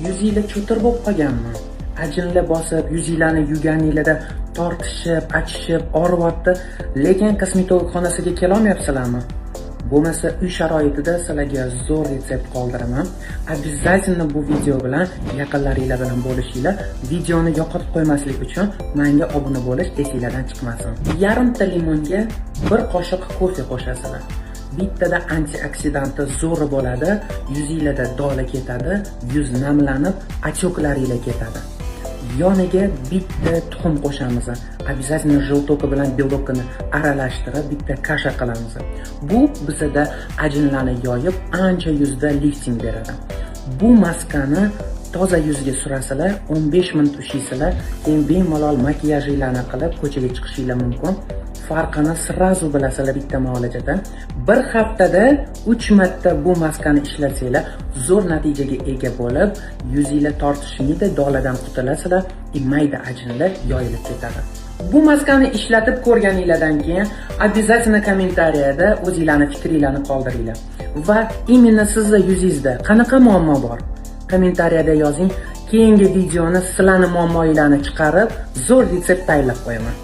Yuzinglar cho'tir bo'lib qolganmi? Ajinlar bosib, yuzinglarni yuvganinglarda tortishib, achishib, og'riyapti, lekin kosmetolog xonasiga kelolmayapsizlarmi? Bo'lmasa, uy sharoitida sizlarga zo'r retsept qoldiraman. Обязательно bu video bilan yaqinlaringlar bilan bo'lishinglar, videoni yo'qotib qo'ymaslik uchun menga obuna bo'lish esinglardan chiqmasin. Yarimta limonga bir qoshiq kofe qo'shasizlar. Bittada antioksidanti zo'ri bo'ladi, yuzinglarda dola ketadi, yuz namlanib, отёк laringlar ketadi. Yoniga bitta tuxum qo'shamiz. Обязательно желток bilan белок ini aralashtirib, bitta каша qilamiz. Bu bizada ajinlarni yoyib, ancha yuzda lifting beradi. Bu maskani toza yuzga surasizlar, 15 minut ushlaysizlar, keyin bemalol makiyajinglarni qilib ko'chaga chiqishinglar mumkin. Farqini сразу bilasizlar bitta muolajada. Bir haftada 3 marta bu maskani ishlatsanglar, zo'r natijaga ega bo'lib, yuzinglar tortishmaydi, doladan qutulasizlar, mayda ajinlar yoyilib ketadi. Bu maskani ishlatib ko'rganinglardan keyin обязательно kommentariyada o'zinglarni fikringlarni qoldiringlar. Va именно sizni yuzingizda qanaqa muammo bor? Kommentariyada yozing. Keyingi videoni sizlarni muammoinglarni chiqarib, zo'r retsept tayyorlab qo'yaman.